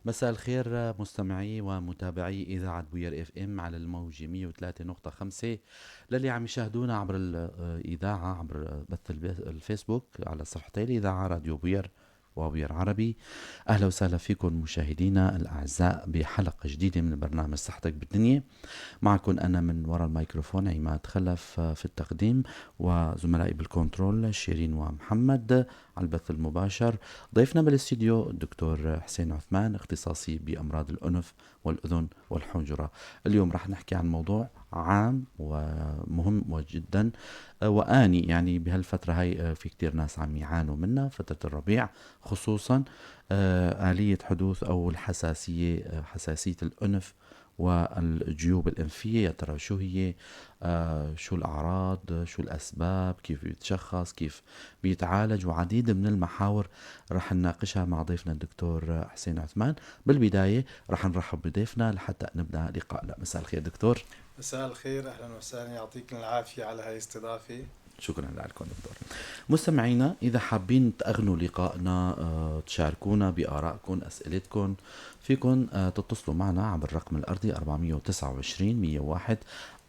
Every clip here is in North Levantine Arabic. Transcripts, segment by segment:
مساء الخير مستمعي ومتابعي إذاعة بوير FM على الموجة 103.5، للي عم يشاهدونا عبر الإذاعة عبر بث الفيسبوك على صفحتي الإذاعة راديو بوير وبوير عربي. أهلا وسهلا فيكم مشاهدينا الأعزاء بحلقة جديدة من برنامج صحتك بالدنيا. معكم أنا من وراء الميكروفون عماد خلف في التقديم، وزملائي بالكنترول شيرين ومحمد على البث المباشر. ضيفنا بالاستديو الدكتور حسين عثمان، اختصاصي بأمراض الأنف والأذن والحنجرة. اليوم رح نحكي عن موضوع عام ومهم وجدا وآني، يعني بهالفترة هاي في كتير ناس عم يعانوا منها، فترة الربيع خصوصا، آلية حدوث أو الحساسية، حساسية الأنف والجيوب الأنفية. يا ترى شو هي، شو الأعراض، شو الأسباب، كيف بيتشخص، كيف بيتعالج، وعديد من المحاور رح نناقشها مع ضيفنا الدكتور حسين عثمان. بالبداية رح نرحب بضيفنا لحتى نبدأ لقاءنا. مساء الخير دكتور. مساء الخير، أهلا وسهلا، يعطيكم العافية على هاي الاستضافة. شكرا لكم دكتور. مستمعينا إذا حابين تأغنوا لقائنا، تشاركونا بآرائكم، أسئلتكم، فيكم تتصلوا معنا عبر الرقم الأرضي 429 101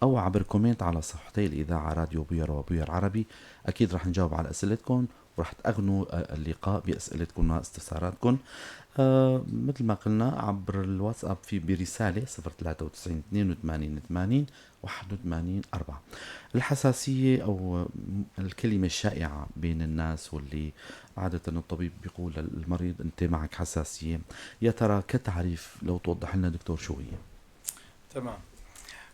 أو عبر comment على صفحتي الإذاعة راديو بوير وبوير عربي. أكيد رح نجاوب على أسئلتكم ورح تأغنوا اللقاء بأسئلتكم واستفساراتكم. مثل ما قلنا عبر الواتساب في برسالة 093 82 80 81 4. الحساسية أو الكلمة الشائعة بين الناس واللي عادة الطبيب بيقول للمريض أنت معك حساسية، يا ترى كتعريف لو توضح لنا دكتور شو هي؟ تمام.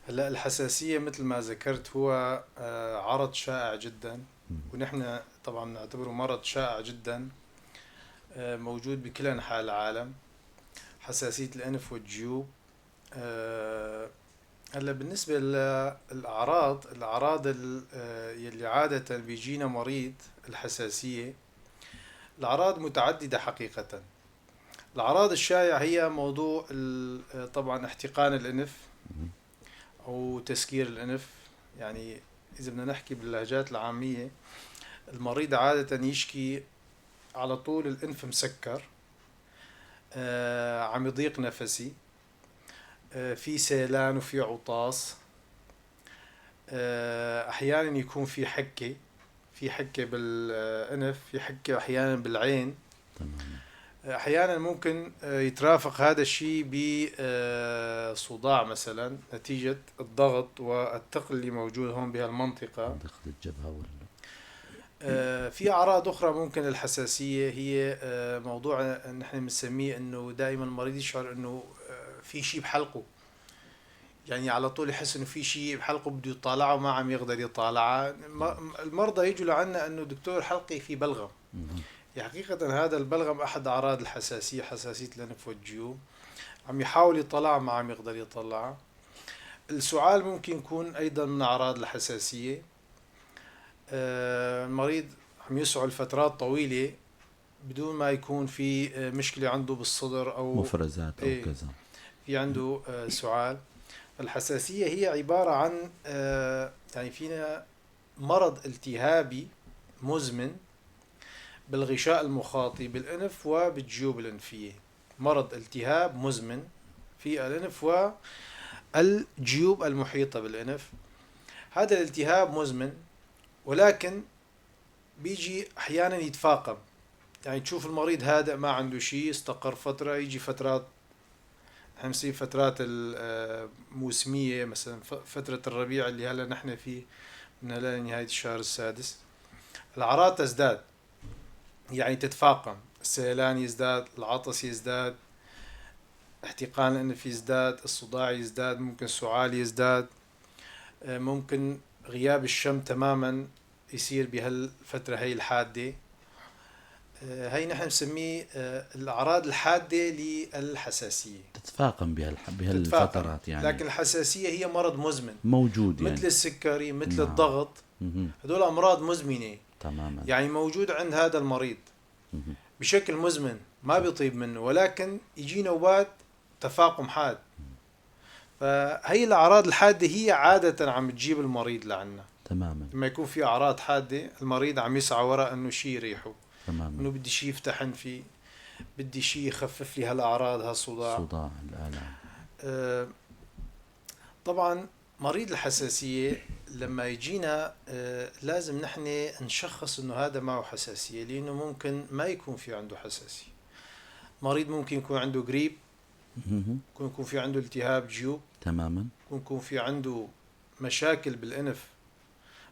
هلا الحساسية مثل ما ذكرت هو عرض شائع جدا، ونحن طبعا نعتبره مرض شائع جدا، موجود بكل أنحاء العالم، حساسية الأنف والجيوب. هلا بالنسبة للأعراض، الأعراض يلي عادة بيجينا مريض الحساسية، الأعراض متعددة حقيقة. الأعراض الشائعة هي موضوع طبعا احتقان الأنف أو تسكير الأنف. يعني إذا بدنا نحكي باللهجات العامية، المريض عادة يشكي على طول الأنف مسكر، عم يضيق نفسي، في سيلان وفي عطاس، أحيانا يكون في حكة، في حكة بالأنف، في حكة أحيانا بالعين. أحيانا ممكن يترافق هذا الشيء بصداع مثلا نتيجة الضغط والثقل اللي موجود هون بهالمنطقة، ضغط الجبهة. في أعراض أخرى ممكن للحساسية هي موضوع نحن بنسميه إنه دائما المريض يشعر إنه في شيء بحلقه، يعني على طول يحس إنه في شيء بحلقه بده يطالعه وما عم يقدر يطالعه. المرضى يجوا لعنا إنه دكتور حلقي في بلغم. حقيقة هذا البلغم أحد أعراض الحساسية، حساسية الأنف والجيوب، عم يحاول يطلع ما عم يقدر يطلعه. السعال ممكن يكون أيضا من أعراض الحساسية. المريض عم يسعل فترات طويلة بدون ما يكون في مشكلة عنده بالصدر أو مفرزات أو كذا، في عنده سعال. الحساسية هي عبارة عن يعني فينا مرض التهابي مزمن بالغشاء المخاطي بالأنف وبالجيوب الأنفية. مرض التهاب مزمن في الأنف والجيوب المحيطة بالأنف. هذا الالتهاب مزمن، ولكن بيجي أحيانا يتفاقم. يعني تشوف المريض هذا ما عنده شيء، استقر فترة، يجي فترات، نحن بنسميه فترات الموسمية، مثلا فترة الربيع اللي هلا نحن فيه من هلا لنهاية الشهر السادس، الأعراض تزداد، يعني تتفاقم، السيلان يزداد، العطس يزداد، احتقان الأنف يزداد، الصداع يزداد، ممكن السعال يزداد، ممكن غياب الشم تماما يصير بهالفترة هي الحادة. هي نحن بنسميه الأعراض الحادة للحساسية. تتفاقم بهالفترات يعني. لكن الحساسية هي مرض مزمن موجود، يعني مثل السكري، مثل الضغط، هدول أمراض مزمنة تماما، يعني موجود عند هذا المريض بشكل مزمن ما بيطيب منه، ولكن يجي نوبات تفاقم حاد. فهي الأعراض الحادة هي عادة عم تجيب المريض لعنا. تماما. لما يكون في أعراض حادة المريض عم يسعى وراء إنه شيء يريحه، تماما، إنه بدي شيء يفتح أنفي. بدي شيء يخفف لي هالاعراض، هالصداع، صداع، الالام. طبعا مريض الحساسية لما يجينا لازم نحن نشخص انه هذا معه حساسيه، لانه ممكن ما يكون في عنده حساسيه. مريض ممكن يكون عنده قريب، ممكن يكون في عنده التهاب جيوب، ممكن يكون في عنده مشاكل بالانف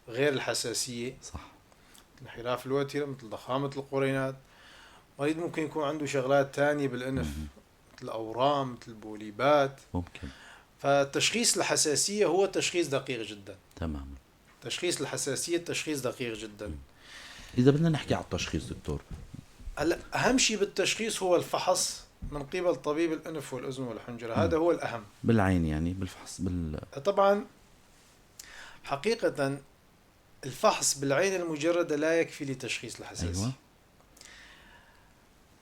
غير الحساسيه، صح، انحراف الوتيره، مثل ضخامه القرينات. مريض ممكن يكون عنده شغلات تانية بالانف، مثل اورام، مثل بوليبات ممكن. فتشخيص الحساسية هو تشخيص دقيق جدا. تماما. تشخيص الحساسية تشخيص دقيق جدا. اذا بدنا نحكي على التشخيص دكتور، هلا اهم شيء بالتشخيص هو الفحص من قبل طبيب الانف والاذن والحنجره، هذا هو الاهم. بالعين يعني، بالفحص طبعا حقيقة الفحص بالعين المجردة لا يكفي لتشخيص الحساسية.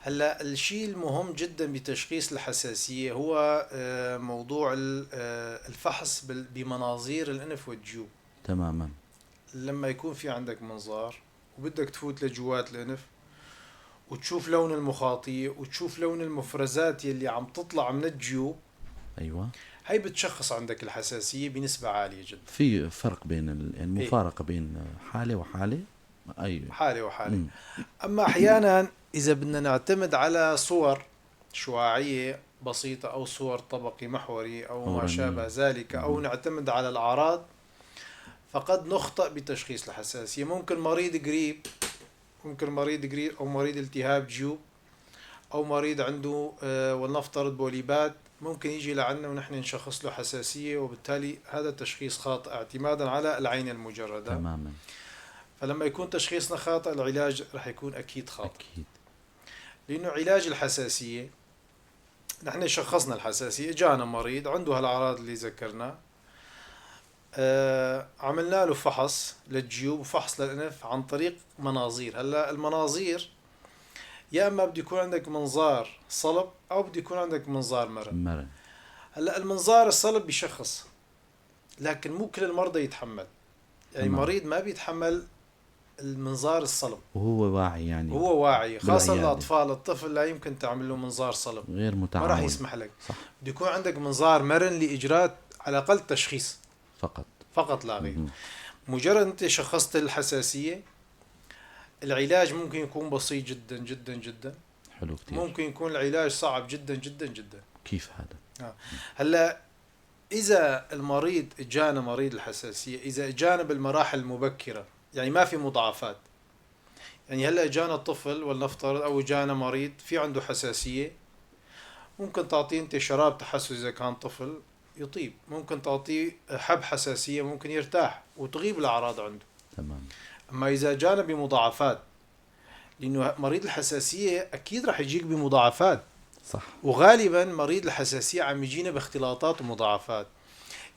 هلا الشيء المهم جدا بتشخيص الحساسية هو موضوع الفحص بمناظير الانف والجيوب. لما يكون في عندك منظار وبدك تفوت لجوات الانف وتشوف لون المخاطية وتشوف لون المفرزات يلي عم تطلع من الجيوب، هي بتشخص عندك الحساسية بنسبة عالية جدا. في فرق بين المفارقة بين حالة وحالة؟ أي حالة وحالة. أما أحيانا إذا بدنا نعتمد على صور شعاعية بسيطة أو صور طبقي محوري أو ما شابه ذلك، أو نعتمد على الأعراض، فقد نخطأ بتشخيص الحساسية. ممكن مريض قريب، ممكن مريض قريب أو مريض التهاب جيوب أو مريض عنده ولنفترض بوليبات، ممكن يجي لعنا ونحن نشخص له حساسية، وبالتالي هذا التشخيص خاطئ اعتمادا على العين المجردة. فلما يكون تشخيصنا خاطئ العلاج رح يكون أكيد خاطئ. لأنه علاج الحساسية، نحن شخصنا الحساسية، جانا مريض عنده هالأعراض اللي ذكرنا، عملنا له فحص للجيوب وفحص للأنف عن طريق مناظير. هلا المناظير يا اما بده يكون عندك منظار صلب او بده يكون عندك منظار مرن. هلا المنظار الصلب بيشخص، لكن مو كل المرضى يتحمل. يعني المريض ما بيتحمل المنظار الصلب وهو واعي، يعني هو واعي، خاصة الأطفال. الطفل لا يمكن تعمل له منظار صلب، غير متعاون، ما راح يسمح لك. صح. بده يكون عندك منظار مرن لإجراء على الأقل تشخيص فقط لا غير. مجرد أنت شخصت الحساسية، العلاج ممكن يكون بسيط جدا جدا جدا. حلو كتير. ممكن يكون العلاج صعب جدا جدا جدا. كيف هذا؟ هلا إذا المريض جانا مريض الحساسية، إذا جانا بالمراحل المبكرة، يعني ما في مضاعفات، يعني هلا جانا طفل ولنفترض أو جانا مريض في عنده حساسية، ممكن تعطيه أنت شراب تحسس إذا كان طفل يطيب، ممكن تعطيه حب حساسية ممكن يرتاح وتغيب الأعراض عنده. تمام. أما إذا جانا بمضاعفات، لأنه مريض الحساسية أكيد رح يجيك بمضاعفات. صح. وغالبا مريض الحساسية عم يجينا باختلاطات ومضاعفات.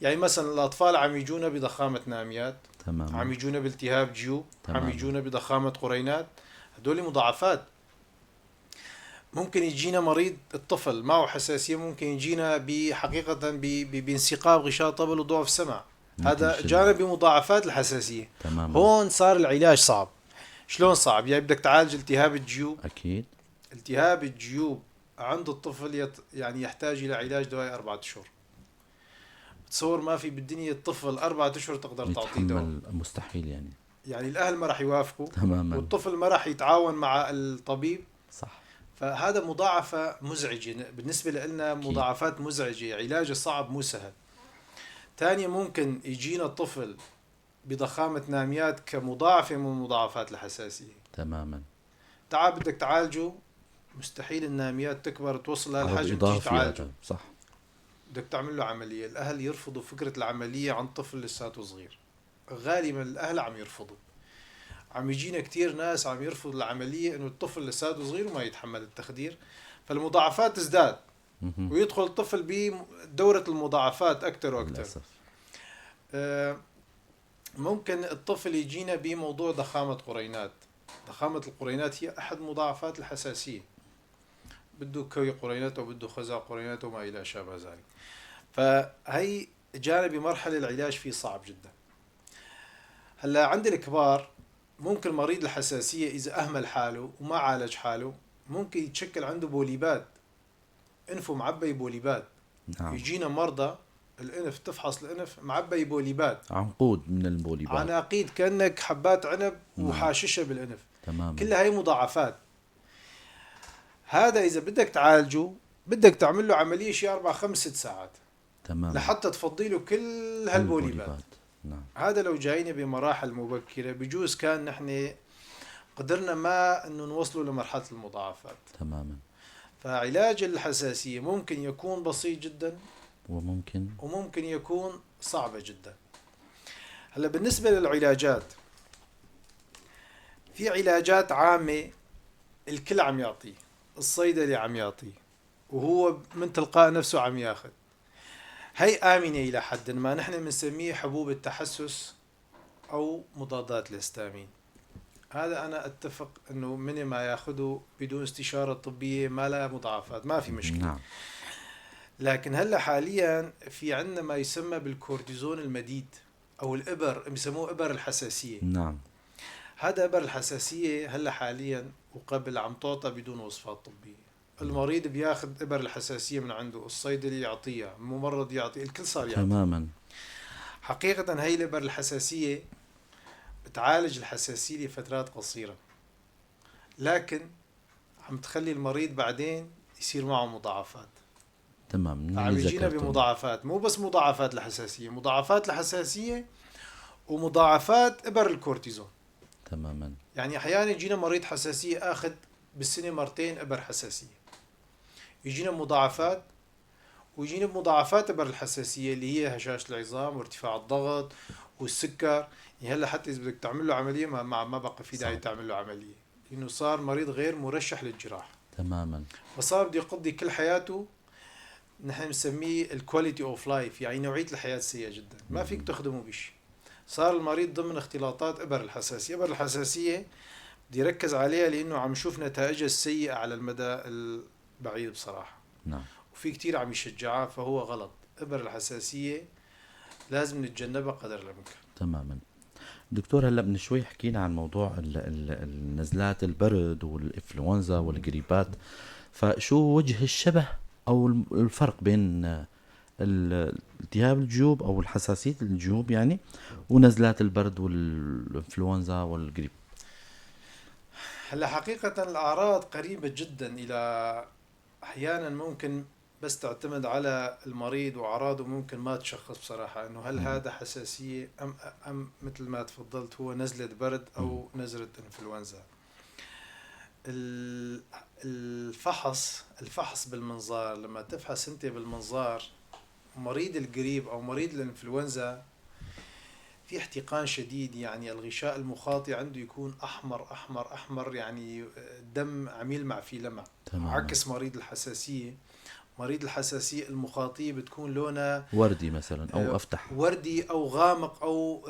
يعني مثلا الأطفال عم يجونا بضخامة ناميات، تمام، عم يجونا بالتهاب جيوب، تمام، عم يجونا بضخامة قرينات، هدول مضاعفات. ممكن يجينا مريض الطفل معه حساسية، ممكن يجينا بحقيقة بانسقاب غشاء طبل وضعف سمع، هذا جانا بمضاعفات الحساسية. تمام. هون صار العلاج صعب. شلون صعب؟ يعني بدك تعالج التهاب الجيوب. أكيد. التهاب الجيوب عند الطفل يعني يحتاج إلى علاج دوائي 4 أشهر. تصور ما في بالدنيا الطفل 4 أشهر تقدر تعطيه دواء. مستحيل يعني. يعني الأهل ما راح يوافقوا. تماما. والطفل ما راح يتعاون مع الطبيب. صح. فهذا مضاعفة مزعجة بالنسبة لنا، مضاعفات مزعجة، علاجه صعب مو سهل. ثانيا ممكن يجينا الطفل بضخامة ناميات كمضاعفة من مضاعفات الحساسية. تماما. تعال بدك تعالجه، مستحيل الناميات تكبر توصل لهالحجم تيجي تعالجه. صح. بدك تعمل له عملية. الأهل يرفضوا فكرة العملية عن طفل لساته صغير. غالبا الأهل عم يرفضوا. عم يجينا كتير ناس عم يرفضوا العملية إنه الطفل لساته صغير وما يتحمل التخدير، فالمضاعفات تزداد ويدخل الطفل بدورة المضاعفات أكثر وأكثر. للأسف. ممكن الطفل يجينا بموضوع ضخامة قرينات. ضخامة القرينات هي أحد مضاعفات الحساسية. بده كوي قرينات أو بده خزع قرينات وما إلى شابه ذلك. فهي جانا بمرحلة العلاج فيه صعب جدا. هلا عند الكبار ممكن مريض الحساسية إذا أهمل حاله وما عالج حاله ممكن يتشكل عنده بوليبات، انفه معبي بوليبات. يجينا مرضى الانف، تفحص الانف معبي بوليبات، عنقود من البوليبات، عناقيد كانك حبات عنب وحاششها بالانف. كلها هي مضاعفات. هذا اذا بدك تعالجه بدك تعمل له عملية شيء 4 5 6 ساعات. لحتى تفضي له كل هالبوليبات. هذا لو جاينا بمراحل مبكرة بجوز كان نحن قدرنا ما انه نوصله لمرحلة المضاعفات. فعلاج الحساسية ممكن يكون بسيط جدا، وممكن يكون صعب جدا. هلا بالنسبة للعلاجات، في علاجات عامة الكل عم يعطيه، الصيدلي عم يعطيه وهو من تلقاء نفسه عم ياخذ. هي آمنة إلى حد ما، نحن بنسميه حبوب التحسس أو مضادات الهستامين. هذا أنا أتفق أنه من ما ياخذه بدون استشارة طبية ما لها مضاعفات، ما في مشكلة. لكن هلا حاليا في عندنا ما يسمى بالكورتيزون المديد أو الإبر، بيسموه إبر الحساسية. هذا إبر الحساسية هلا حاليا وقبل عم تعطى بدون وصفات طبية. المريض بياخذ إبر الحساسية من عنده، الصيدلي يعطيها، الممرض يعطي، الكل صار يعطي. حقيقة هي الإبر الحساسية بتعالج الحساسية لفترات قصيرة، لكن عم تخلي المريض بعدين يصير معه مضاعفات. عم يجينا بمضاعفات، مو بس مضاعفات الحساسية، مضاعفات الحساسية ومضاعفات إبر الكورتيزون. يعني أحيانا يجينا مريض حساسية آخذ بالسنة مرتين إبر حساسية، يجينا مضاعفات، ويجينا بمضاعفات إبر الحساسية اللي هي هشاشة العظام وارتفاع الضغط والسكر. يعني هلا حتى إذا بدك تعمل له عملية ما بقى في داعي تعمل له عملية، لأنه صار مريض غير مرشح للجراحة. فصار بده يقضي كل حياته، نحن بنسميه ال quality of life، يعني نوعية الحياة سيئة جدا، ما فيك تخدمه بشيء. صار المريض ضمن اختلاطات إبر الحساسية. إبر الحساسية بدي ركز عليها لأنه عم نشوف نتائجها السيئة على المدى البعيد بصراحة. وفي كتير عم يشجعها، فهو غلط. إبر الحساسية لازم نتجنبها قدر الإمكان. دكتور، هلا من شوي حكينا عن موضوع النزلات البرد والإنفلونزا والجريبات، فشو وجه الشبه أو الفرق بين التهاب الجيوب أو الحساسية الجيوب ونزلات البرد والإنفلونزا والجريب؟ هلا حقيقة الأعراض قريبة جدا إلى، أحيانا ممكن بس تعتمد على المريض وأعراضه، ممكن ما تشخص بصراحة إنه هل هذا حساسية أم مثل ما تفضلت هو نزلة برد أو نزلة إنفلونزا. الفحص بالمنظار، لما تفحص أنت بالمنظار مريض الجريب أو مريض الإنفلونزا في احتقان شديد، يعني الغشاء المخاطي عنده يكون أحمر أحمر أحمر، يعني الدم عم يلمع فيه لمع. عكس مريض الحساسية، مريض الحساسية المخاطية بتكون لونها وردي مثلا أو أفتح، وردي أو غامق أو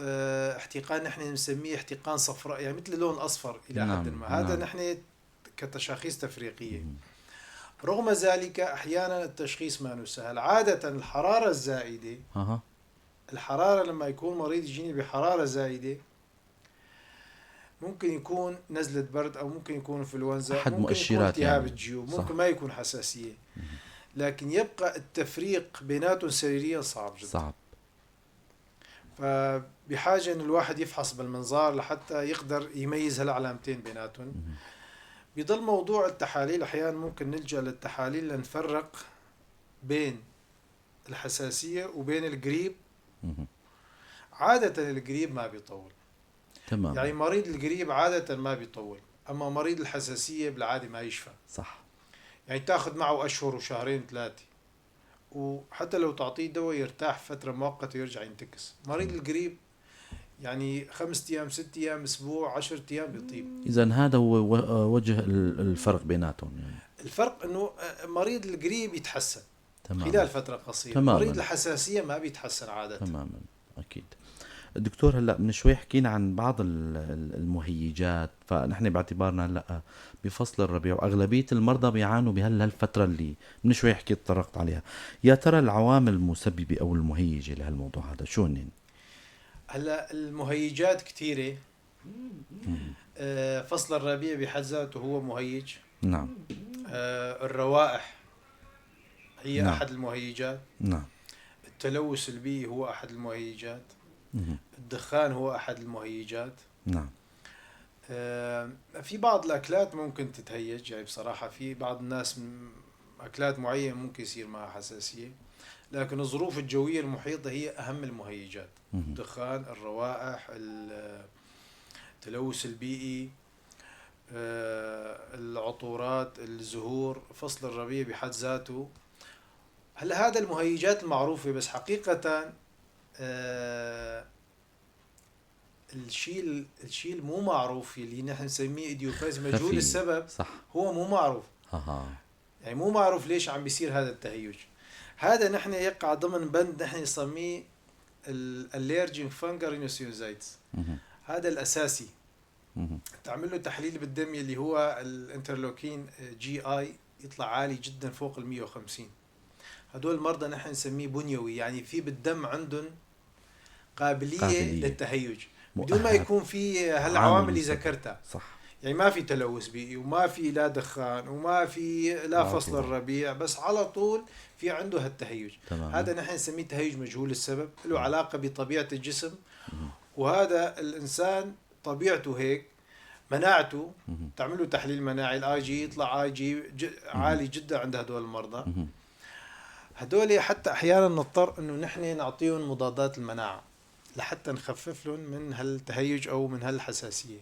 احتقان نحن نسميه احتقان صفراء، يعني مثل اللون الأصفر إلى حد ما. هذا نحن كتشاخيص تفريقية. رغم ذلك أحيانا التشخيص ما سهل. عادة الحرارة الزائدة، الحرارة لما يكون مريض يجيني بحرارة زائدة ممكن يكون نزلة برد أو ممكن يكون إنفلونزا، أحد ممكن يكون مؤشرات التهاب يعني. الجيوب، ممكن ما يكون حساسية، لكن يبقى التفريق بيناتهم سريريا صعب جدا. فبحاجة إن الواحد يفحص بالمنظار لحتى يقدر يميز هالعلامتين بيناتهم. بيضل موضوع التحاليل، أحيانا ممكن نلجأ للتحاليل لنفرق بين الحساسية وبين الجريب. عادة الجريب ما بيطول. يعني مريض الجريب عادة ما بيطول، أما مريض الحساسية بالعادة ما يشفى. يعني تاخذ معه أشهر وشهرين 3، وحتى لو تعطيه دواء يرتاح فترة مؤقتة ويرجع ينتكس. مريض الجريب يعني 5 أيام، 6 أيام، أسبوع، 10 أيام بيطيب. إذن هذا هو وجه الفرق بيناتهم. يعني الفرق إنه مريض الجريب يتحسن خلال فترة قصيرة. مريض الحساسية ما بيتحسن عادة. تماما. أكيد. دكتور، هلأ من شوي حكينا عن بعض المهيجات، فنحن باعتبارنا هلأ بفصل الربيع وأغلبية المرضى بيعانوا بهالفترة اللي من شوي حكيت تطرقت عليها. يا ترى العوامل المسببة أو المهيجة لهالموضوع هذا شو هن؟ هلأ المهيجات كثيرة. فصل الربيع بحد ذاته هو مهيج. نعم. الروائح هي أحد المهيجات. نعم. التلوث البيئي هو أحد المهيجات. الدخان هو أحد المهيجات. نعم. في بعض الأكلات ممكن تتهيج، يعني بصراحة في بعض الناس أكلات معينة ممكن يصير معها حساسية، لكن الظروف الجوية المحيطة هي أهم المهيجات. الدخان، الروائح، التلوث البيئي، العطورات، الزهور، فصل الربيع بحد ذاته. هلا هذا المهيجات المعروفة، بس حقيقة الشيء المو معروف اللي نحن نسميه idiopathic، مجهول خفي. السبب. هو مو معروف. يعني مو معروف ليش عم بيصير هذا التهيج. هذا نحن يقع ضمن بند نحن نسميه ال allergic fungal rhinosinusitis. هذا الأساسي. تعمل له تحليل بالدم اللي هو ال interleukin GI يطلع عالي جدا فوق ال 150. هدول المرضى نحن نسميه بنيوي، يعني في بالدم عندهم قابلية للتهيج بدون ما مؤهل. يكون في هالعوامل اللي عامل ذكرتها. يعني ما في تلوث بيئي وما في لا دخان وما في لا فصل الربيع، بس على طول في عنده هالتهيج. هذا نحن نسميه تهيج مجهول السبب، له علاقة بطبيعة الجسم. وهذا الإنسان طبيعته هيك، مناعته تعمل له تحليل مناعي الاي جي يطلع اي جي عالي جدا عند هدول المرضى. هدول حتى احيانا نضطر انه نحن نعطيهم مضادات المناعه لحتى نخفف لهم من هالتهيج او من هالحساسيه.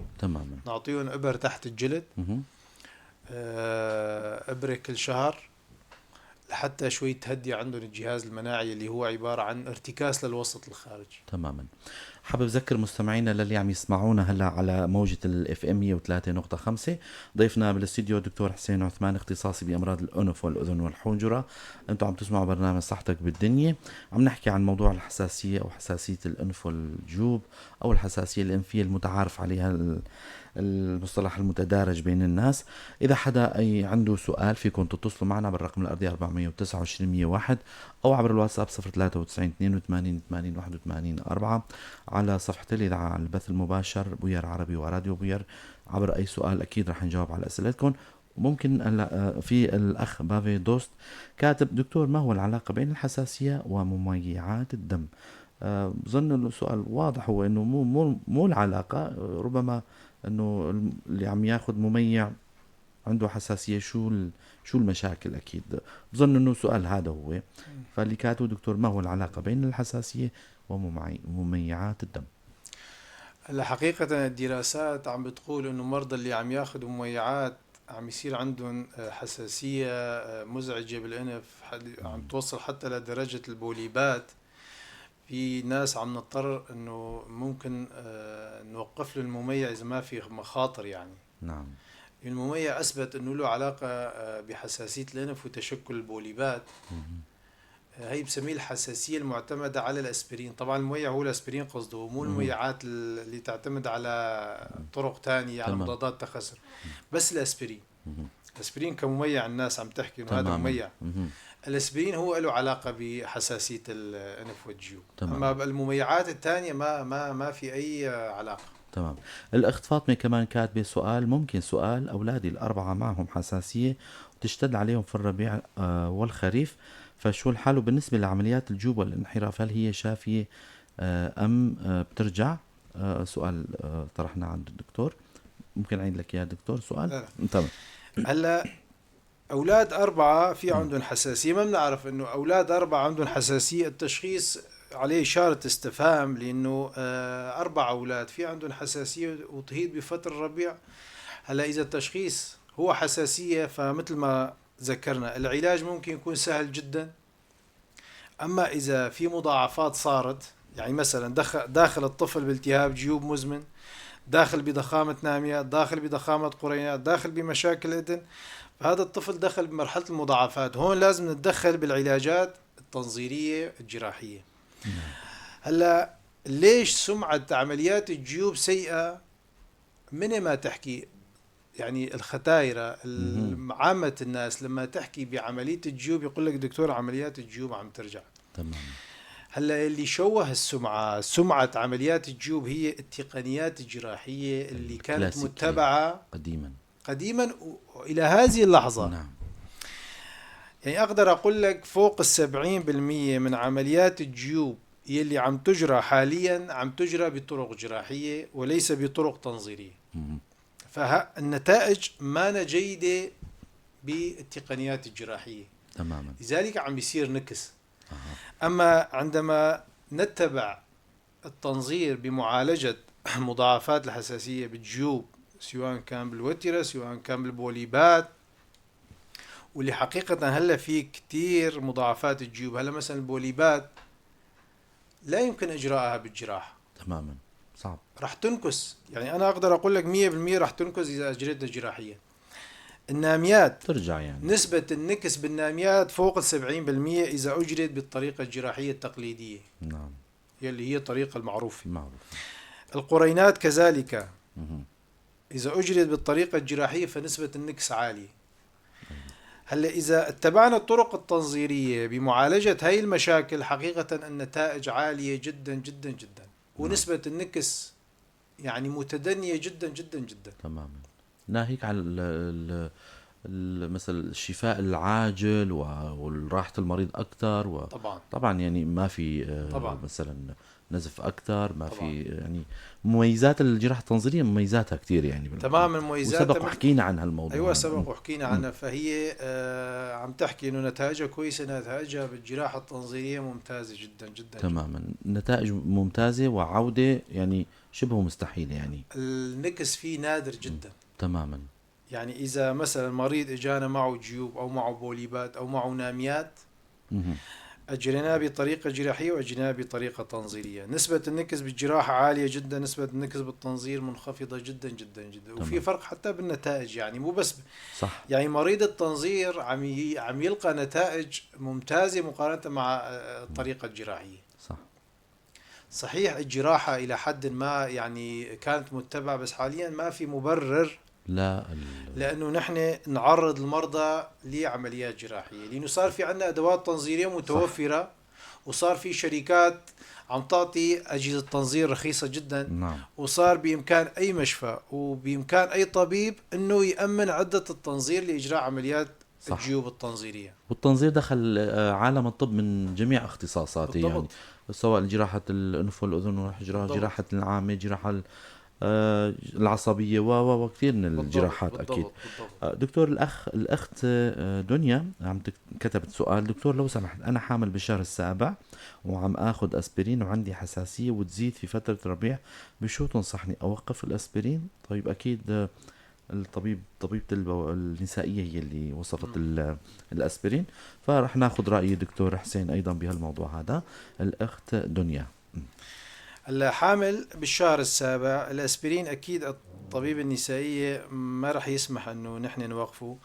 نعطيهم ابر تحت الجلد، ابره كل شهر لحتى شوي تهدي عندهم الجهاز المناعي اللي هو عبارة عن ارتكاز للوسط الخارجي. تماما. حابب أذكر مستمعينا للي عم يسمعونا هلا على موجة ال FM 103.5، ضيفنا بالاستديو دكتور حسين عثمان، اختصاصي بأمراض الأنف والأذن والحنجرة. أنتم عم تسمعوا برنامج صحتك بالدنيا، عم نحكي عن موضوع الحساسية أو حساسية الأنف والجيوب أو الحساسية الأنفية المتعارف عليها، المصطلح المتدارج بين الناس. إذا حدا أي عنده سؤال فيكم تتصلوا معنا بالرقم الأرضي 429 101 أو عبر الواتساب 0 93 82 80 81 4، على صفحة الإذاعة على البث المباشر بوير عربي وراديو بوير. عبر أي سؤال أكيد رح نجاوب على أسئلتكم. وممكن هلا في الأخ بافي دوست كاتب: دكتور، ما هو العلاقة بين الحساسية ومميعات الدم؟ بظن السؤال واضح، هو إنه مو العلاقة، ربما إنه اللي عم ياخذ مميع عنده حساسية، شو المشاكل؟ أكيد بظن إنه سؤال هذا هو. فاللي كاتبه دكتور، ما هو العلاقة بين الحساسية ومميعات الدم؟ هلا حقيقة الدراسات عم بتقول إنه مرضى اللي عم ياخذوا مميعات عم يصير عندهم حساسية مزعجة بالأنف، عم توصل حتى لدرجة البوليبات. في ناس عم نضطر إنه ممكن نوقف له المميع إذا ما في مخاطر. المميع أثبت إنه له علاقة بحساسية الأنف وتشكل البوليبات. هي بسميه الحساسية المعتمدة على الأسبرين. طبعا المميع هو الأسبرين قصده، مو المميعات اللي تعتمد على طرق تانية، على مضادات تخثر، بس الأسبرين. الأسبرين كمميع الناس عم تحكي إنه هذا مميع. الأسبرين هو له علاقة بحساسية الأنف والجيوب. أما المميعات الثانية ما في أي علاقة. الأخت فاطمة كمان كاتبة سؤال، ممكن سؤال: أولادي الأربعة معهم حساسية وتشتد عليهم في الربيع والخريف، فشو الحل؟ وبالنسبة لعمليات الجيوب والانحراف هل هي شافية أم بترجع؟ سؤال طرحناه عند الدكتور، ممكن أعيد لك يا دكتور سؤال؟ لا، لا. تمام. هلا أولاد 4 في عندهم حساسية، ما بنعرف إنه أولاد 4 عندهم حساسية، التشخيص عليه إشارة استفهام، لأنه 4 أولاد في عندهم حساسية وتهيد بفترة الربيع. هلا إذا التشخيص هو حساسية فمثل ما ذكرنا العلاج ممكن يكون سهل جدا. أما إذا في مضاعفات صارت، يعني مثلا داخل الطفل بالتهاب جيوب مزمن، داخل بضخامة نامية، داخل بضخامة قرينات، داخل بمشاكل إذن، فهذا الطفل دخل بمرحلة المضاعفات. هون لازم نتدخل بالعلاجات التنظيرية الجراحية. هلا ليش سمعة عمليات الجيوب سيئة؟ من ما تحكي يعني الختايرة عامة الناس لما تحكي بعملية الجيوب يقول لك دكتور عمليات الجيوب عم ترجع. هلا اللي شوه السمعة، سمعة عمليات الجيوب هي التقنيات الجراحية اللي كانت الكلاسيكية متبعة قديما. قديما والى هذه اللحظة. نعم. يعني اقدر اقول لك فوق 70% من عمليات الجيوب يلي عم تجرى حاليا عم تجرى بطرق جراحية وليس بطرق تنظيريه. فالنتائج ما جيدة بالتقنيات الجراحية. تماما. لذلك عم بيصير نكس. اما عندما نتبع التنظير بمعالجة مضاعفات الحساسية بالجيوب، سواء كان بالوترة سواء كان بالبوليبات، واللي حقيقة هلا في كتير مضاعفات الجيوب. هلا مثلا البوليبات لا يمكن إجراءها بالجراحة. تماما، صعب، رح تنكس. يعني أنا أقدر أقول لك 100% رح تنكس إذا أجريتها جراحيا. الناميات ترجع، يعني نسبة النكس بالناميات فوق 70% إذا أجريت بالطريقة الجراحية التقليدية. نعم. يلي هي الطريقة المعروفة. معروف. القرينات كذلك إذا أجريت بالطريقة الجراحية فنسبة النكس عالية. هلا إذا اتبعنا الطرق التنظيرية بمعالجة هاي المشاكل حقيقة النتائج عالية جدا جدا جدا، ونسبة النكس يعني متدنية جدا جدا جدا. تماما. ناهيك على مثل الشفاء العاجل وراحة المريض أكثر. طبعا طبعا، يعني ما في طبعا مثلا نزف أكثر، ما طبعا. في يعني مميزات الجراحة التنظيرية مميزاتها كثير يعني. تماما، مميزاتها. وسبق وحكينا عن هالموضوع. أيوة، سبق وحكينا عنها. فهي عم تحكي إنه نتائجها كويسة، نتائجها بالجراحة التنظيرية ممتازة جدا جدا. تماما، نتائج ممتازة وعودة يعني شبه مستحيلة يعني. النكس فيه نادر جدا. تماما. يعني إذا مثلا مريض إجانا معه جيوب أو معه بوليبات أو معه ناميات، أجريناه بطريقة جراحية وأجريناه بطريقة تنظيرية، نسبة النكس بالجراحة عالية جدا، نسبة النكس بالتنظير منخفضة جدا جدا جدا. وفي فرق حتى بالنتائج، يعني مو بس صح. يعني مريض التنظير عم يلقى نتائج ممتازة مقارنة مع الطريقة الجراحية. صح. صحيح الجراحة إلى حد ما يعني كانت متبعة، بس حاليا ما في مبرر لا لأنه نحن نعرض المرضى لعمليات جراحية، لأنه صار في عندنا أدوات تنظيرية متوفرة. صح. وصار في شركات عم تعطي أجهزة تنظير رخيصة جدا. نعم. وصار بإمكان أي مشفى وبإمكان أي طبيب أنه يأمن عدة التنظير لإجراء عمليات. صح. الجيوب التنظيرية. والتنظير دخل عالم الطب من جميع اختصاصاته. بالضبط. يعني سواء جراحة الأنف والأذن، جراحة العامة، جراحة العصبية وكثير من الجراحات. بالضبط. أكيد. بالضبط. دكتور، الأخت دنيا عم كتبت سؤال: دكتور لو سمحت، أنا حامل بالشهر السابع وعم آخذ أسبرين وعندي حساسية وتزيد في فترة الربيع، بشو تنصحني أوقف الأسبرين؟ طيب أكيد الطبيب، طبيبة النسائية هي اللي وصفت الأسبرين، فرح ناخذ رأي دكتور حسين أيضا بهالموضوع هذا. الأخت دنيا. هلا حامل بالشهر السابع، الاسبرين اكيد الطبيب النسائية ما راح يسمح انه نحن نوقفه.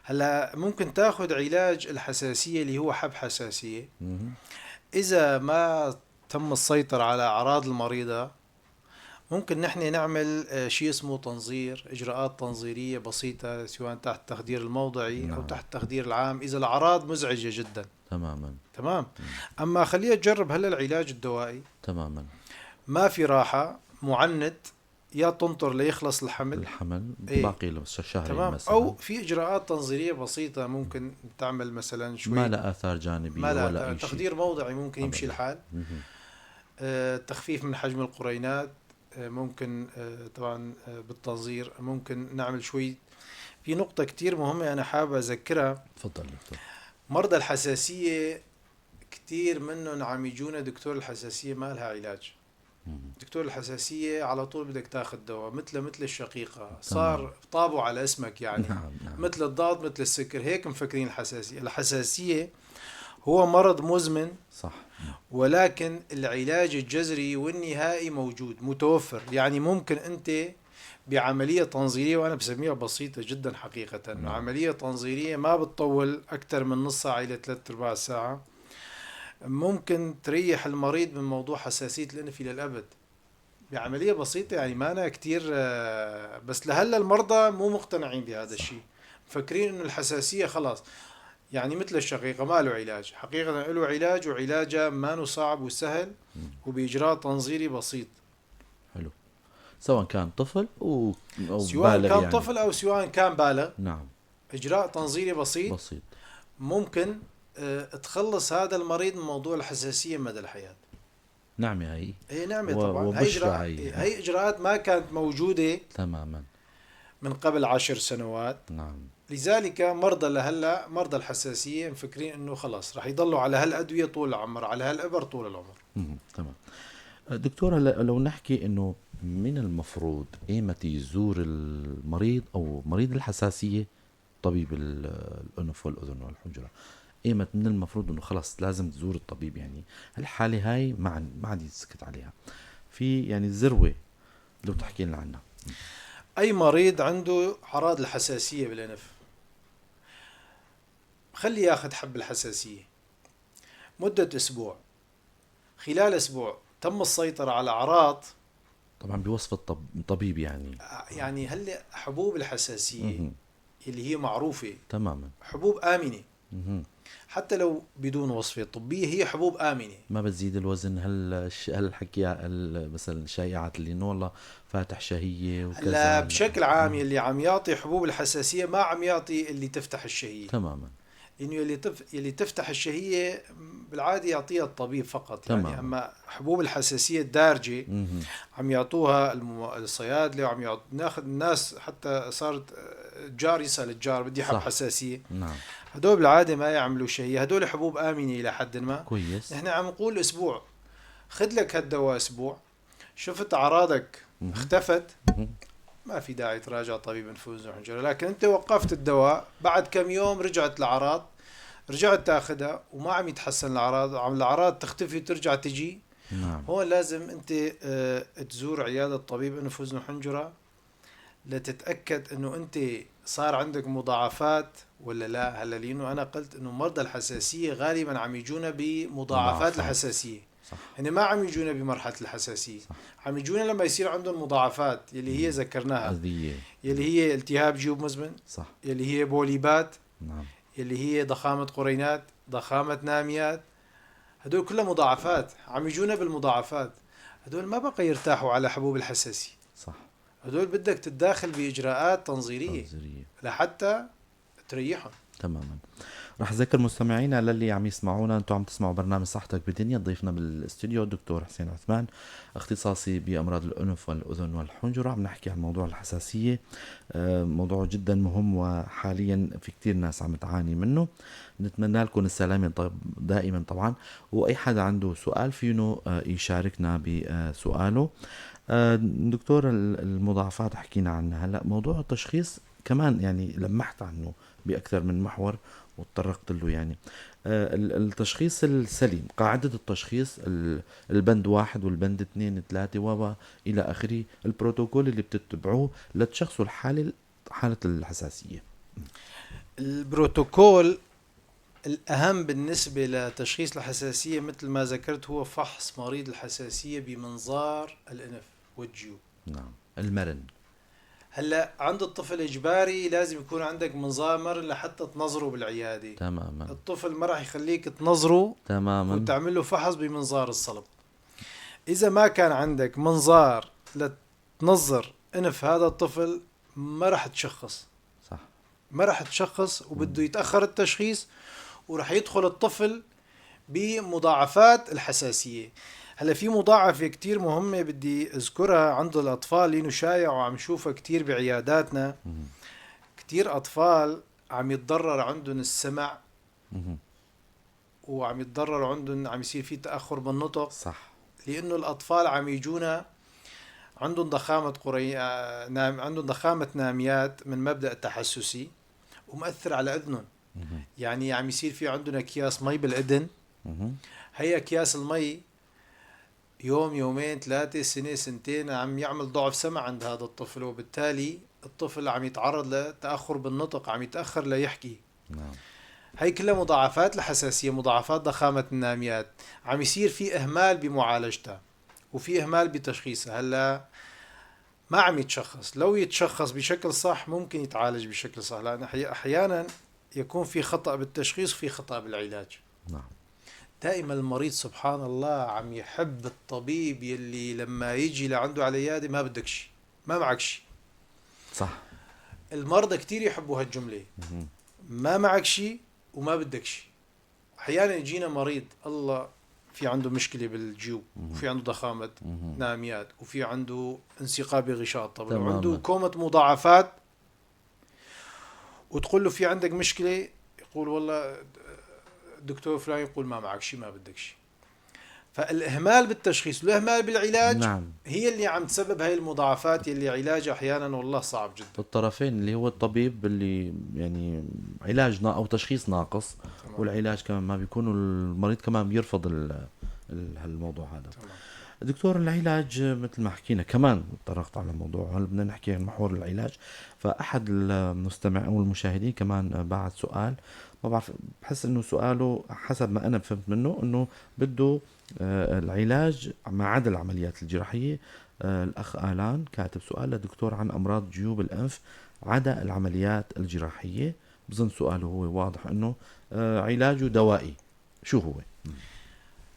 هلا ممكن تاخذ علاج الحساسية اللي هو حب حساسية. اذا ما تم السيطرة على اعراض المريضة ممكن نحن نعمل شيء اسمه تنظير، اجراءات تنظيرية بسيطة، سواء تحت التخدير الموضعي نعم. او تحت التخدير العام اذا الاعراض مزعجة جدا. تماما. تمام. اما خليها تجرب هلا العلاج الدوائي. تماما. ما في راحة، معند، يا تنطر ليخلص الحمل. الحمل. إيه. باقي له شهرين. تمام. مثلا او في اجراءات تنظيريه بسيطة ممكن تعمل مثلا شوي، ما لها اثار جانبيه ما لها ولا اي شيء. تخدير موضعي ممكن يمشي أبداً. الحال. تخفيف من حجم القرينات ممكن، طبعا بالتنظير ممكن نعمل شوي. في نقطة كتير مهمة أنا حابب أذكرها. تفضل دكتور. مرضى الحساسية كتير منهم عم يجونا دكتور الحساسية ما لها علاج. دكتور الحساسية على طول بدك تاخذ دواء، مثل الشقيقة، صار طابوا على اسمك يعني. نعم. نعم. مثل الضغط، مثل السكر، هيك مفكرين الحساسية. الحساسية هو مرض مزمن. صح. ولكن العلاج الجذري والنهائي موجود متوفر، يعني ممكن أنت بعملية تنظيرية، وأنا بسميها بسيطة جدا حقيقة. نعم. عملية تنظيرية ما بتطول أكثر من نص ساعة إلى 3/4 ساعة، ممكن تريح المريض من موضوع حساسية الأنف إلى الأبد بعملية بسيطة، يعني ما أنا كتير، بس لهلا المرضى مو مقتنعين بهذا الشيء، مفكرين إنه الحساسية خلاص يعني مثل الشقيقة ما له علاج. حقيقة له علاج، وعلاجه ما صعب وسهل وبإجراء تنظيري بسيط. حلو. سواء كان طفل أو سواء بالغ كان يعني. طفل أو سواء كان بالغ. نعم. إجراء تنظيري بسيط ممكن تخلص هذا المريض من موضوع الحساسية مدى الحياة. نعمة هي. اي نعمة طبعا. هي إجراءات ما كانت موجودة تماما من قبل 10 سنوات. نعم. لذلك مرضى لهلا مرضى الحساسية مفكرين انه خلص رح يضلوا على هالأدوية طول العمر، على هالإبر طول العمر. تمام. دكتور، لو نحكي انه من المفروض ايمتى يزور المريض او مريض الحساسية طبيب الأنف والأذن والحنجرة، ايمت من المفروض انه خلص لازم تزور الطبيب؟ يعني الحالة هاي ما عاد يسكت عليها، في يعني ذروة لو تحكي لنا عنها. اي مريض عنده اعراض الحساسية بالانف خليه ياخذ حب الحساسية مدة اسبوع، خلال اسبوع تم السيطرة على اعراض، طبعا بوصف الطبيب يعني. يعني هل حبوب الحساسية اللي هي معروفة تماما حبوب آمنة، حتى لو بدون وصفة طبية هي حبوب آمنة، ما بتزيد الوزن. هالحكي مثلا الشائعات اللي انه والله فاتح شهية وكذا، لا بشكل عام اللي عم يعطي حبوب الحساسية ما عم يعطي اللي تفتح الشهية تماما، لانه اللي تفتح الشهية بالعادة يعطيها الطبيب فقط. تمام. يعني اما حبوب الحساسية الدارجة عم يعطوها الصيادلة، وعم ناخذ الناس، حتى صارت الجار يسأل الجار بدي حب حساسية. نعم. هدول بالعادة ما يعملوا شيء، هدول حبوب آمنة إلى حد ما. كويس. نحن عم نقول أسبوع، خذ لك هالدواء أسبوع، شفت أعراضك اختفت، ما في داعي تراجع طبيب أنف وأذن وحنجرة. لكن أنت وقفت الدواء، بعد كم يوم رجعت الأعراض، رجعت تاخذها وما عم يتحسن الأعراض، عم الأعراض تختفي وترجع تجي. نعم. هون لازم أنت تزور عيادة طبيب أنف وأذن وحنجرة لتتأكد أنه أنت صار عندك مضاعفات ولا لا. هلا لأنه أنا قلت أنه مرضى الحساسية غالبا عم يجونا بمضاعفات الحساسية. صح. يعني ما عم يجونا بمرحلة الحساسية. صح. عم يجونا لما يصير عندهم مضاعفات يلي هي ذكرناها، أذية، يلي هي التهاب جيوب مزمن. صح. يلي هي بوليبات. نعم. يلي هي ضخامة قرينات، ضخامة ناميات، هدول كلها مضاعفات، عم يجونا بالمضاعفات. هدول ما بقى يرتاحوا على حبوب الحساسية. صح. هدول بدك تتداخل بإجراءات تنظيرية لحتى تريحهم. تماما. رح أذكر مستمعينا للي عم يسمعونا، أنتم عم تسمعوا برنامج صحتك بدنيا، ضيفنا بالاستوديو الدكتور حسين عثمان، اختصاصي بأمراض الأنف والأذن والحنجرة. عم نحكي عن موضوع الحساسية، موضوع جدا مهم وحاليا في كتير ناس عم تعاني منه. نتمنى لكم السلامة دائما طبعا، وأي حدا عنده سؤال فينه يشاركنا بسؤاله. دكتور، المضاعفات حكينا عنها، هلا موضوع التشخيص كمان يعني لمحت عنه بأكثر من محور وتطرقت له. يعني التشخيص السليم، قاعدة التشخيص، البند 1 والبند 2 3 و إلى آخره، البروتوكول اللي بتتبعوه لتشخصوا الحالة، حالة الحساسية. البروتوكول الأهم بالنسبة لتشخيص الحساسية مثل ما ذكرت هو فحص مريض الحساسية بمنظار الأنف والجيوب. نعم، المرن. هلا عند الطفل اجباري لازم يكون عندك منظار مرن لحتى تنظره بالعياده. تماما. الطفل ما راح يخليك تنظره تماما وتعمل له فحص بمنظار الصلب. اذا ما كان عندك منظار لتنظر انف هذا الطفل ما راح تشخص. صح. ما راح تشخص، وبده يتاخر التشخيص، وراح يدخل الطفل بمضاعفات الحساسيه. هلا في مضاعفة كتير مهمة بدي اذكرها عند الأطفال لأنه شايع وعم شوفها كتير بعياداتنا. كتير أطفال عم يتضرر عندهم السمع، وعم يتضرر عندهم، عم يصير في تأخر بالنطق. صح. لأنه الأطفال عم يجونا عندهم ضخامة عندهم ضخامة ناميات من مبدأ التحسسي ومؤثر على أذنهم. يعني عم يصير في عندهم أكياس مي بالأذن. هي أكياس المي يوم يومين 3 سنة سنتين عم يعمل ضعف سمع عند هذا الطفل، وبالتالي الطفل عم يتعرض لتأخر بالنطق، عم يتأخر ليحكي. نعم. هي كلها مضاعفات الحساسية، مضاعفات ضخامة الناميات، عم يصير في إهمال بمعالجتها وفي إهمال بتشخيصها. هلا ما عم يتشخص، لو يتشخص بشكل صح ممكن يتعالج بشكل صح، لأن أحيانا يكون في خطأ بالتشخيص وفي خطأ بالعلاج. نعم. دائما المريض سبحان الله عم يحب الطبيب يلي لما يجي لعنده على العيادة ما بدك شيء. ما معك شيء. صح. المرضى كتير يحبوا هالجملة، ما معك شيء وما بدك شيء. احيانا يجينا مريض الله في عنده مشكلة بالجيوب، وفي عنده ضخامه ناميات، وفي عنده انسقاب بغشاء الطبل، وعنده كومة مضاعفات، وتقول له في عندك مشكلة، يقول والله الدكتور فلان يقول ما معك شيء ما بدك شيء. فالاهمال بالتشخيص والاهمال بالعلاج، نعم، هي اللي عم تسبب هاي المضاعفات اللي علاجها احيانا والله صعب جدا. الطرفين اللي هو الطبيب اللي يعني علاج او تشخيص ناقص، تمام. والعلاج كمان ما بيكون، المريض كمان بيرفض الموضوع هذا. تمام. دكتور، العلاج مثل ما حكينا كمان تطرقت على الموضوع، هل بدنا نحكي عن محور العلاج؟ فأحد المستمع أو المشاهدين كمان بعد سؤال، ما بعرف، بحس إنه سؤاله حسب ما أنا فهمت منه إنه بده العلاج ما عدا العمليات الجراحية. الأخ آلان كاتب سؤال للدكتور عن أمراض جيوب الأنف عدا العمليات الجراحية. بظن سؤاله هو واضح إنه علاجه دوائي، شو هو؟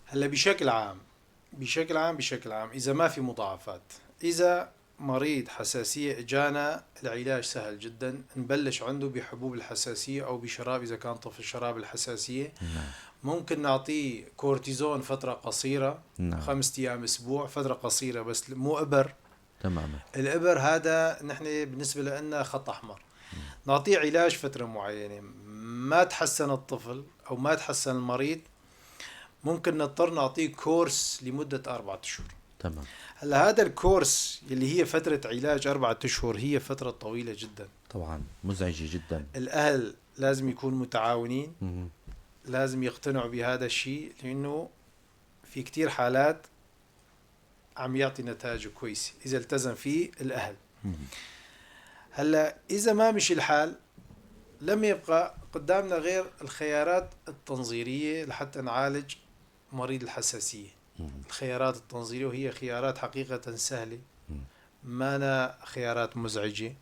هلا بشكل عام، بشكل عام، بشكل عام إذا ما في مضاعفات، إذا مريض حساسية إجانا العلاج سهل جدا، نبلش عنده بحبوب الحساسية أو بشراب إذا كان طفل شراب الحساسية. ممكن نعطيه كورتيزون فترة قصيرة، 5 أيام أسبوع، فترة قصيرة بس، مو إبر. الإبر هذا نحن بالنسبة لنا خط أحمر. نعطيه علاج فترة معينة، ما تحسن الطفل أو ما تحسن المريض، ممكن نضطر نعطيه course لمدة 4 أشهر. هلا هذا ال course اللي هي فترة علاج 4 أشهر هي فترة طويلة جدا. طبعا مزعجة جدا. الأهل لازم يكونوا متعاونين، لازم يقتنعوا بهذا الشيء، لأنه في كتير حالات عم يعطي نتائج كويسة إذا التزم فيه الأهل. هلا إذا ما مشي الحال لم يبقى قدامنا غير الخيارات التنظيرية لحتى نعالج مريض الحساسية. الخيارات التنظيرية وهي خيارات حقيقة سهلة، ما أنا خيارات مزعجة،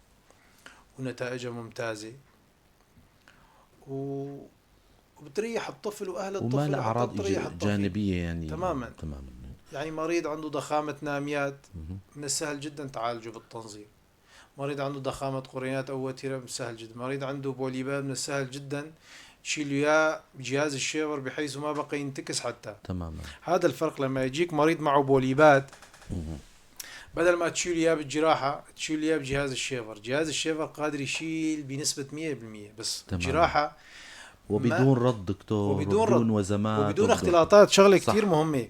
ونتائجها ممتازة، وبتريح الطفل وأهل الطفل، وما لها أعراض وبتريح الطفل. جانبية يعني. تماما. تماما. يعني مريض عنده ضخامة ناميات من السهل جدا تعالجه بالتنظير. مريض عنده ضخامة قرينات أو وتيرة من السهل جدا. مريض عنده بوليبات من السهل جدا تشيل اياه بجهاز ال shaver بحيث ما بقى ينتكس حتى. هذا الفرق لما يجيك مريض معه بوليبات، بدل ما تشيل اياه بالجراحة تشيل اياه بجهاز ال shaver. جهاز ال shaver قادر يشيل بنسبة 100%، بس الجراحة وبدون رد دكتور، وبدون وبدون رد، وزمات، وبدون وبدون اختلاطات، شغلة كتير مهمة.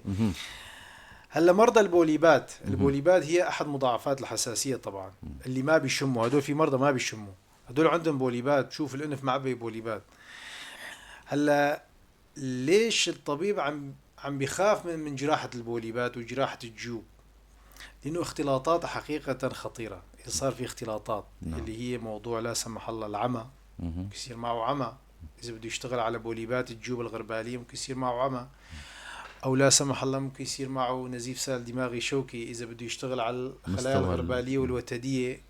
هلا مرضى البوليبات، البوليبات هي أحد مضاعفات الحساسية طبعا، اللي ما بيشموا، هدول في مرضى ما بيشموا، هدول عندهم بوليبات، بشوف الأنف معبي بوليبات. هلا ليش الطبيب عم بيخاف من جراحة البوليبات وجراحة الجيوب؟ لأنه اختلاطات حقيقة خطيرة. إذا صار في اختلاطات، اللي هي موضوع لا سمح الله العمى، ممكن يصير معه عمى إذا بده يشتغل على بوليبات الجيوب الغربالية، ممكن يصير معه عمى، أو لا سمح الله ممكن يصير معه نزيف سائل دماغي شوكي إذا بده يشتغل على الخلايا الغربالية والوتدية،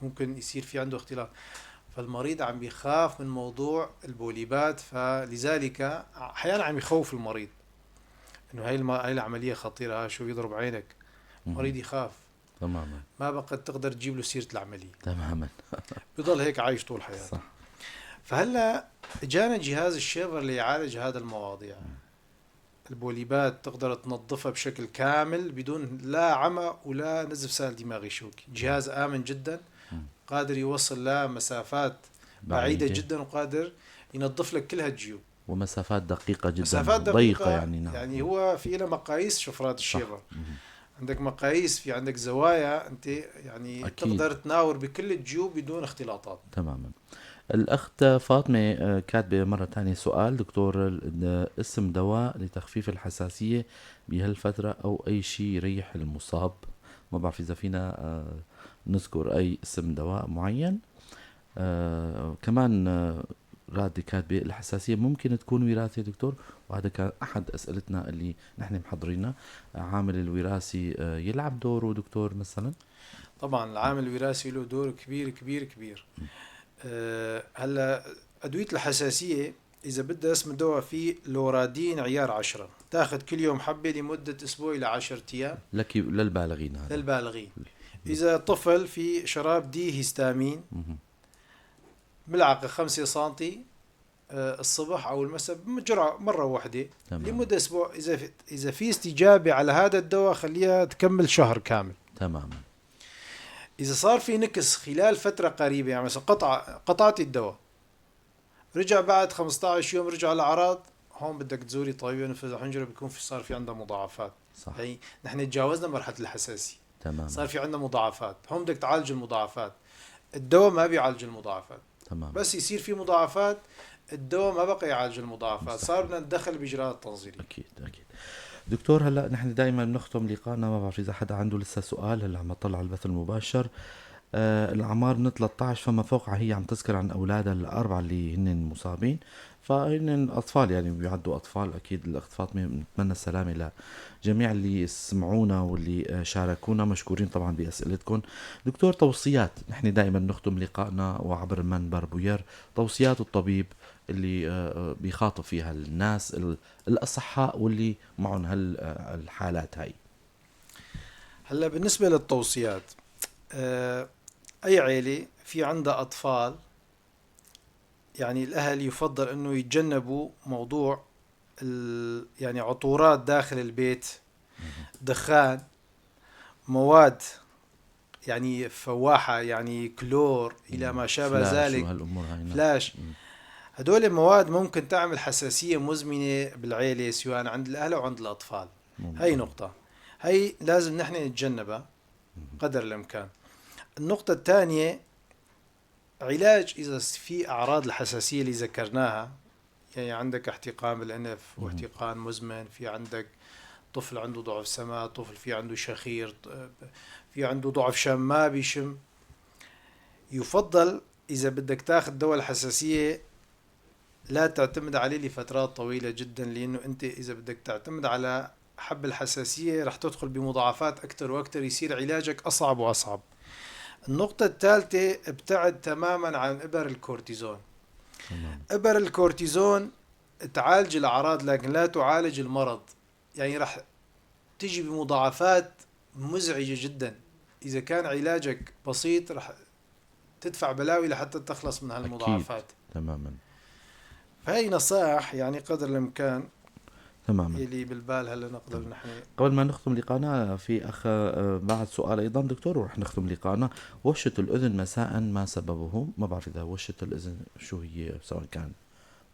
ممكن يصير في عنده اختلاط. فالمريض عم بيخاف من موضوع البوليبات، فلذلك أحيانا عم يخوف المريض إنه هاي العملية خطيرة، شو بيضرب عينك، المريض يخاف. ما بقى تقدر تجيب له سيرة العملية. بضل هيك عايش طول حياته. فهلا جانا جهاز الشيفر اللي يعالج هذا المواضيع. البوليبات تقدر تنظفها بشكل كامل بدون لا عمى ولا نزف سائل دماغي شوكي. جهاز آمن جدا، قادر يوصل لمسافات بعيدة جدا، وقادر ينظف لك كل هالجيوب. ومسافات دقيقة جدا، مسافات دقيقة ضيقة يعني، نعم. هو في له مقاييس شفرات الشيفر. عندك مقاييس، في عندك زوايا، أنت تقدر تناور بكل الجيوب بدون اختلاطات. تماما. الأخت فاطمة كاتبة مرة تانية سؤال دكتور، اسم دواء لتخفيف الحساسية بهالفترة أو أي شيء يريح المصاب. ما بعرف إذا فينا نذكر أي اسم دواء معين. كمان رادي كاتبة الحساسية ممكن تكون وراثية دكتور، وهذا كان أحد أسئلتنا اللي نحن محضرينها. عامل الوراثي يلعب دوره دكتور مثلا؟ طبعا العامل الوراثي له دور كبير كبير كبير. هلا أدوية الحساسية إذا بدها اسم الدواء فيه لورادين عيار 10، تاخذ كل يوم حبة لمدة أسبوع إلى 10 أيام. لك للبالغين هذا. للبالغين. اذا طفل في شراب دي هيستامين ملعقة 5 سنتي الصبح او المساء، جرعة مرة واحدة لمدة اسبوع. اذا في استجابة على هذا الدواء خليها تكمل شهر كامل. تماما. اذا صار في نكس خلال فترة قريبه، يعني مثلا قطعت الدواء، رجع بعد 15 يوم رجع الاعراض، هون بدك تزوري طبيب انف حنجره، بيكون في صار في عندها مضاعفات. صح. يعني نحن تجاوزنا مرحلة الحساسية. تمام. صار في عندنا مضاعفات، هون بدك تعالج المضاعفات. الدواء ما بيعالج المضاعفات. تمام. بس يصير في مضاعفات الدواء ما بقى يعالج المضاعفات، صار بدنا ندخل باجراءات تنظيريه. اكيد اكيد. دكتور، هلا نحن دائما بنختم لقائنا، ما بعرف اذا حدا عنده لسه سؤال. هلا عم اطلع على البث المباشر. الاعمار من 13 فما فوق، هي عم تذكر عن اولادها الاربعة اللي هن مصابين، فهن اطفال يعني بيعدوا اطفال. اكيد الاخت فاطمة، بنتمنى السلامة لجميع اللي سمعونا واللي شاركونا، مشكورين طبعا باسئلتكم. دكتور، توصيات، نحن دائما نختم لقائنا وعبر منبر بوير، توصيات الطبيب اللي بيخاطب فيها الناس الاصحاء واللي معهم هالحالات هاي. هلا بالنسبة للتوصيات، اي عيله في عندها اطفال، يعني الاهل يفضل انه يتجنبوا موضوع يعني عطورات داخل البيت، دخان، مواد يعني فواحه، يعني كلور الى ما شابه ذلك، فلاش. هدول المواد ممكن تعمل حساسية مزمنة بالعيلة، سواء عند الاهل او عند الاطفال. هي نقطة، هي لازم نحن نتجنبها قدر الامكان. النقطة الثانية، علاج إذا في أعراض الحساسية اللي ذكرناها، يعني عندك احتقان بالأنف واحتقان مزمن، في عندك طفل عنده ضعف سمع، طفل في عنده شخير، في عنده ضعف شم ما بيشم، يفضل إذا بدك تاخذ دواء الحساسية لا تعتمد عليه لفترات طويلة جدا، لأنه أنت إذا بدك تعتمد على حب الحساسية رح تدخل بمضاعفات أكثر وأكثر، يصير علاجك أصعب وأصعب. النقطة الثالثة، ابتعد تماما عن إبر الكورتيزون. إبر الكورتيزون تعالج الأعراض لكن لا تعالج المرض، يعني رح تيجي بمضاعفات مزعجة جدا. إذا كان علاجك بسيط رح تدفع بلاوي لحتى تخلص من هالمضاعفات. أكيد. تماما. فهي نصائح يعني قدر الإمكان. تماما. اللي بالبال هلا نقدر نحن. قبل ما نختم لقاءنا في اخ بعد سؤال ايضا دكتور ورح نختم لقاءنا. وشة الاذن مساء ما سببه؟ ما بعرف اذا وشة الاذن شو هي، سواء كان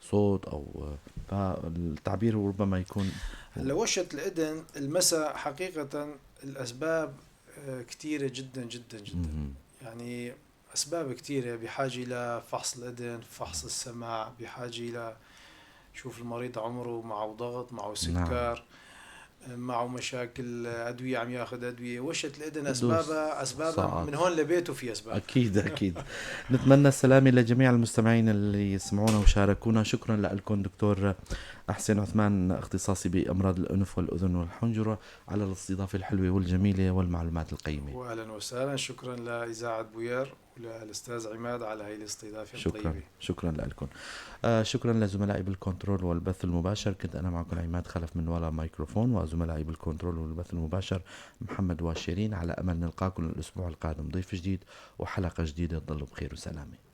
صوت او فالتعبير ربما يكون. هلا وشة الاذن المساء حقيقة الاسباب كثيرة جدا جدا جدا. يعني اسباب كثيرة، بحاجة الى فحص الاذن، فحص السمع، بحاجة الى شوف المريض عمره، معه ضغط، معه سكر، نعم. معه مشاكل أدوية، عم ياخذ أدوية. وشة الإذن أسبابها من هون لبيته في أسباب. أكيد أكيد. نتمنى السلامة لجميع المستمعين اللي سمعونا وشاركونا. شكرا لكم دكتور حسين عثمان، اختصاصي بأمراض الأنف والأذن والحنجرة، على الاستضافة الحلوة والجميلة والمعلومات القيمة. وأهلا وسهلا، شكرا لإذاعة بوير وللأستاذ عماد على هاي الاستضافة الطيبة. شكرا لكم. شكرا لزملائي بالكنترول والبث المباشر، كنت أنا معكم عماد خلف من وراء مايكروفون، وزملائي بالكنترول والبث المباشر محمد وشيرين. على أمل نلقاكم الأسبوع القادم ضيف جديد وحلقة جديدة. تضلوا بخير وسلامة.